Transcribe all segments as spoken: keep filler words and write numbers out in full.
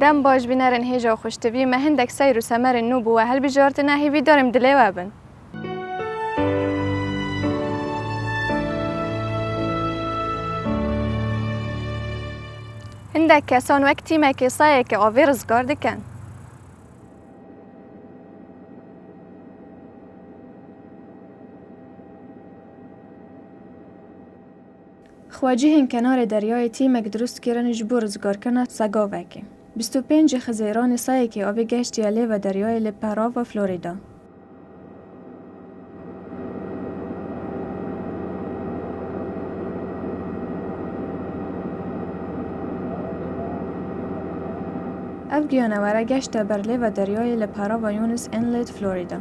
Dem baş bînerên hêja xweştivî, me hindek seyr û semerên nû bo we hilbijartine, hêvîdarim dilê we bin. Hindek kesan wek tîmekê sayekê avê rizgar dikin. Xwecihên kenarê deryayê tîmek dirust kirin ji bo rizgarkirina segavekê. Bîst û pêncê Xizêranê sayekê avê gehiştiye lêva deryayê li Perava Florida. Ev giyanewere geşte ber lêva deryayê li Perava Yunis Inlet, Florida.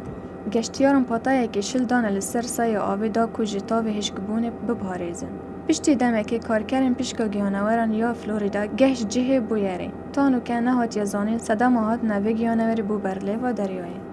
Geştiyaran patayekî şil dane li ser sayê avê da ku ji tavê hişkbûnê biparêzin. Piştî demekê karkerên pişka giyaneweran ya Florida geh ji cihê bûyerê. Ta nûke nehatiye zanîn sedema hatina vê giyanewerê bû ber lêva deryayê.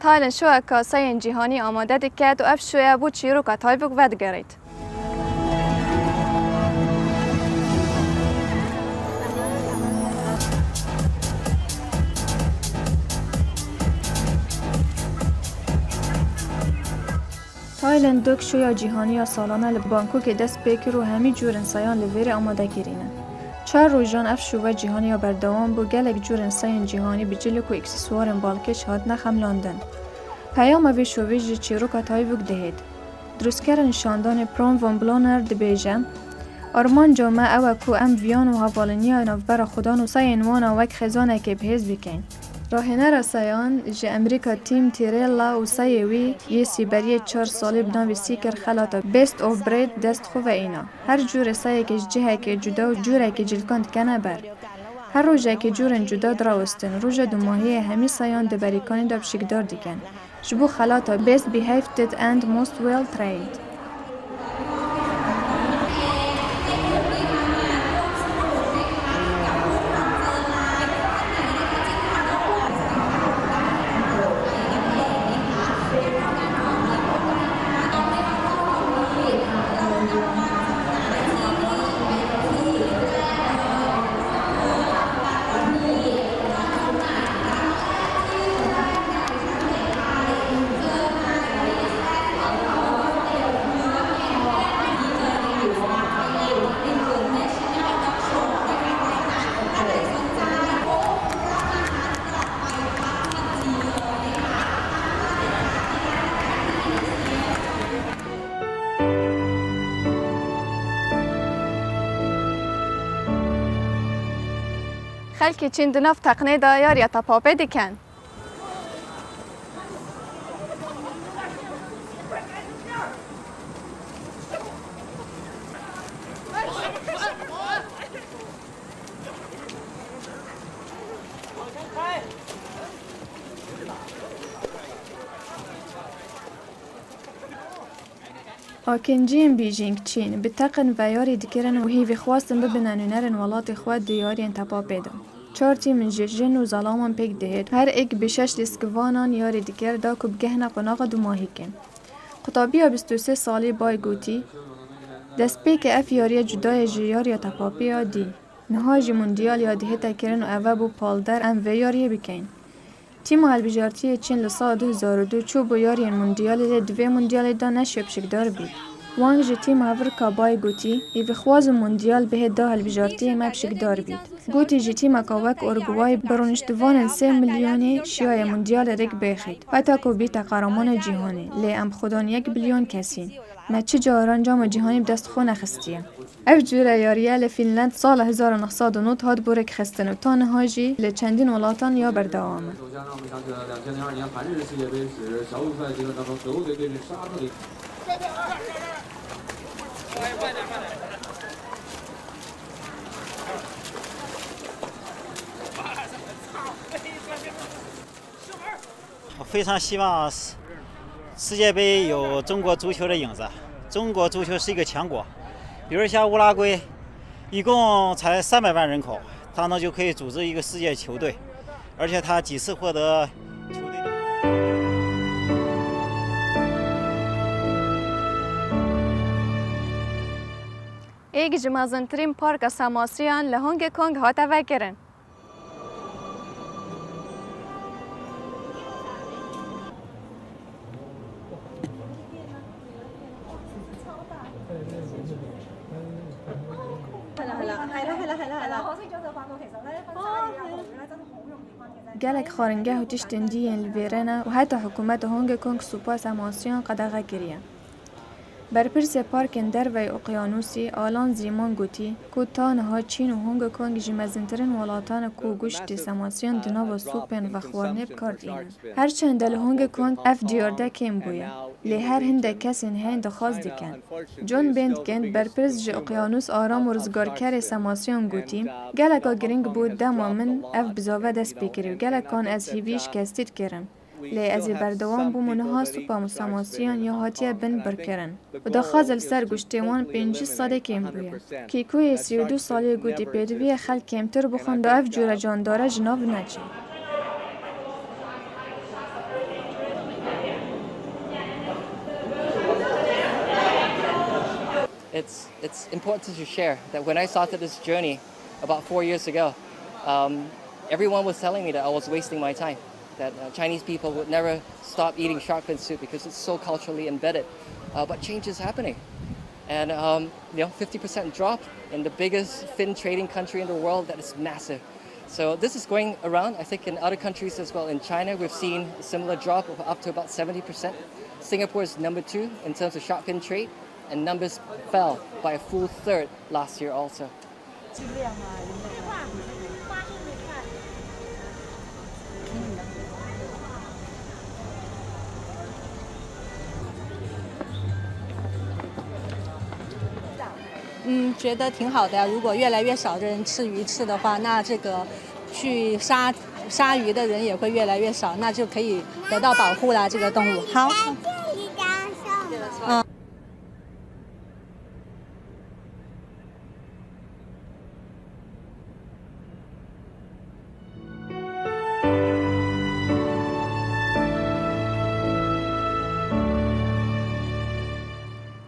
Tayland şoyeka sayên cîhanî amade diket û ev şoye bo çîroka Tayvûk vedigerît. Tayland dok şoya cîhanî ya salane li Bangkokê dest pê kir û hemî cûrên sayan li vêrê amade kirî ne. Çar rojan ev şove cîhanî ya berdewam bû, gelek cûrên sayên cîhanî bi cilok û ekseswarên balkêş hatine xemlandin. Peyama vê şovê ji çîroka Tayvûk dihêt. Dirustkerên şandanê Prom von Bloner dibêje, armanca me ew e ku em viyan û hevaliniya navbera xudan û sayên wan a wek xêzanekê bihêz bikin. Rahênera sayan ji Amerîka Tim Tirrella û sayê wî yê sîberiyê çar salî bi navê Seeker xelata Best of Breed dest xwe ve îna. Her cûrê sayekê ji cihekê cuda û cûrekê cilkan dikene ber. Her rojekê cûrên cuda dirawestin. Roja dumahiyê hemî sayan di berîkanê de pişikdar dikin. Ji bo xelata Best Behaved and Most Well Trained. Xelkê Çîn di nav teqnê de yariya tepapê dikin. Akinciyên Beijing, Çîn, bi teqin ve yarî dikirin û hîvî xwestin bibine nûnerên welatê xwe di yariyên tepapê de. Çar tîmin ji jin û zelaman pêk dihêt. Her êk bi şeş lîstkivanan yarî dikir da ku bigehine qonaxa dumahîkê. Qutabiya bîst û sê salî Bay Gutî, destpêkê ev yariye cuda ye ji yariya tepapê ya dî. Niha jî Mundiyal ya dihête kirin û eve bû palder em vê yariyê bikeyn. Tîma hilbijartiyê Çîn li sala du hezar û du çû bo yariyên Mundiyalê, lê di vê Mundiyalê de neşiyo pişikdar bî. Wang ji tîma vir Kabayê gotî, Hêvîxwaz û Mondyal bihê da hilbijartiyê me pişikdar bît. Gotî ji tîmeka wek Uruguay bi rûniştivanên sê milyonî şiyaye Mondyalê rêk bêxît, heta ku bîte qehremanê cîhanê, lê em bi xudan yek bilyon kesîn. Me çi caran cama cîhanî bi dest xwe nexistiye. Ev cure yariye li Fînland sala hezar û neh sed û nod hat bo rêkxistin û ta niha jî li çendîn welatan ya berdewam e. 我非常希望世界杯有中国足球的影子。中国足球是一个强国，比如像乌拉圭，一共才三百万人口，他们就可以组织一个世界球队，而且他几次获得球队。 Êk ji mezintirîn parka semasiyan li Hong Kong hate vekirin. Gelek xwaringeh û tiştên dî yên li vêrê ne û heta hikûmeta Hong Kong supa semasiyan qedexe kiriye. Berpirsê Parkên Derveyî Oqyanûsî Alan Zîman gotî ku ta niha Çîn û Hong Kong ji mezintirîn welatan e ku goştê semasiyan di nava supên vexwarinê bi kar tînin. Her çend e li Hong Kong ev diyarde kêm bûye, lê her hindek kesên heyên daxwaz dikin. John Bendken, berpirs ji Oqyanûs Aram û rizgarkerê semasiyan gotî, Geleka girîng bû dema min ev bizave dest pê kirî û gelekan ez hîvî şikestî dikirim. Lê ez ê berdewam bûm û niha supa semasiyan ya hatiye binbirkirin û daxwaza li ser goştê wan pêncî sedê kêm bûye. Kîkoyê sî û du salî gotî pêdivî ye xelk kêmtir bixwin da ev cure candare ji nav neçe. It's, it's important to share that when I started this journey about four years ago, um, everyone was telling me that I was wasting my time, that uh, Chinese people would never stop eating shark fin soup because it's so culturally embedded. Uh, but change is happening. And um, you know, fifty percent drop in the biggest fin trading country in the world, that is massive. So this is going around, I think, in other countries as well. In China, we've seen a similar drop of up to about seventy percent. Singapore is number two in terms of shark fin trade, and numbers fell by a full third last year also. Mm, 觉得挺好的。如果越来越少的人吃鱼翅的话，那这个去杀杀鱼的人也会越来越少，那就可以得到保护啦。这个动物，好。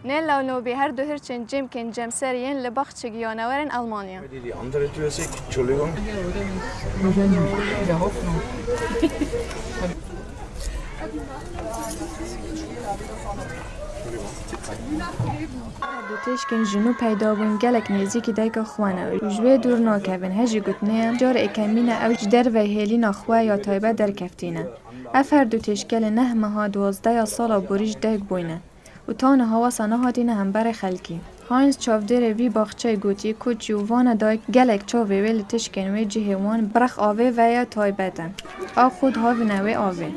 Nella û Nobî her du hirçên cemkên cemserî yên li baxçek giyanewerên Almanya. Her du têşkên ji nû peyda bûn gelek nêzîkî dayika xwe ne û ji wê dûr nakevin. Hejî gotinê ye, cara êkemîn e ew ji derveyê hêlîna xwe ya taybet derkeftî ne. Ev her du têşke li neh meha duwazdeh ya sala borî ji dayik bûyne û ta niha wesa nehatîne hemberê xelkî. Heinz çavdêrê vî baxçeyê gotî ku çî û vana dayik gelek çavê wê li tişkên wê cihê wan bi rex avê ve ya taybet e. Ew xwe dihavîne wê avê.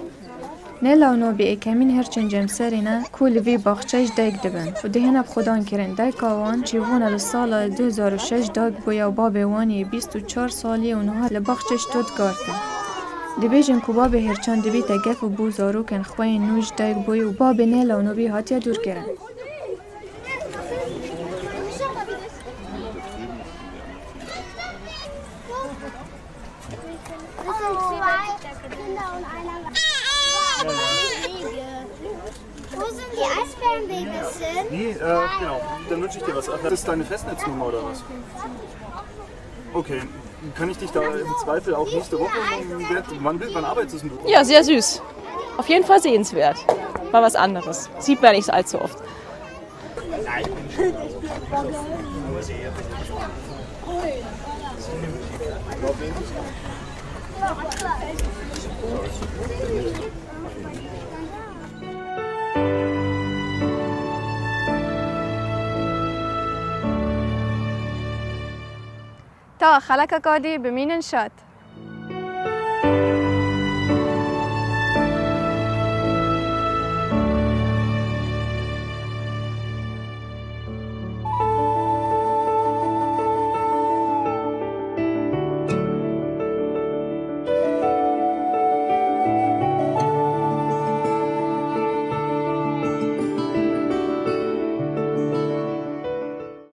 Nê lawnobî êkemîn hirçên cemserî ne ku li vî baxçeyê ji dayik dibin û dihêne bi xwedan kirin. Dayika wan çîvûna li sala du hezar û şeş dayik bûye û babê wan yê bîst û çar salî ye û niha li baxçê ji to dikartin. Dibêjin ku babê hirçan dibîte gef û bû zarokên xwe yên nû ji dayik bûyî û babê nê lawnobî hatiye dûrkirin. Wo sind die Eisbärenbabys hin? Nee, äh, genau. Dann wünsche ich dir was. Ach, das ist deine Festnetznummer oder was? Okay. Kann ich dich da im Zweifel auch nächste Woche um Wert. Wann, wann arbeitest du? Ja, sehr süß. Auf jeden Fall sehenswert. Mal was anderes. Sieht man nicht allzu oft. Tawa xelekeka dî bimînin şad.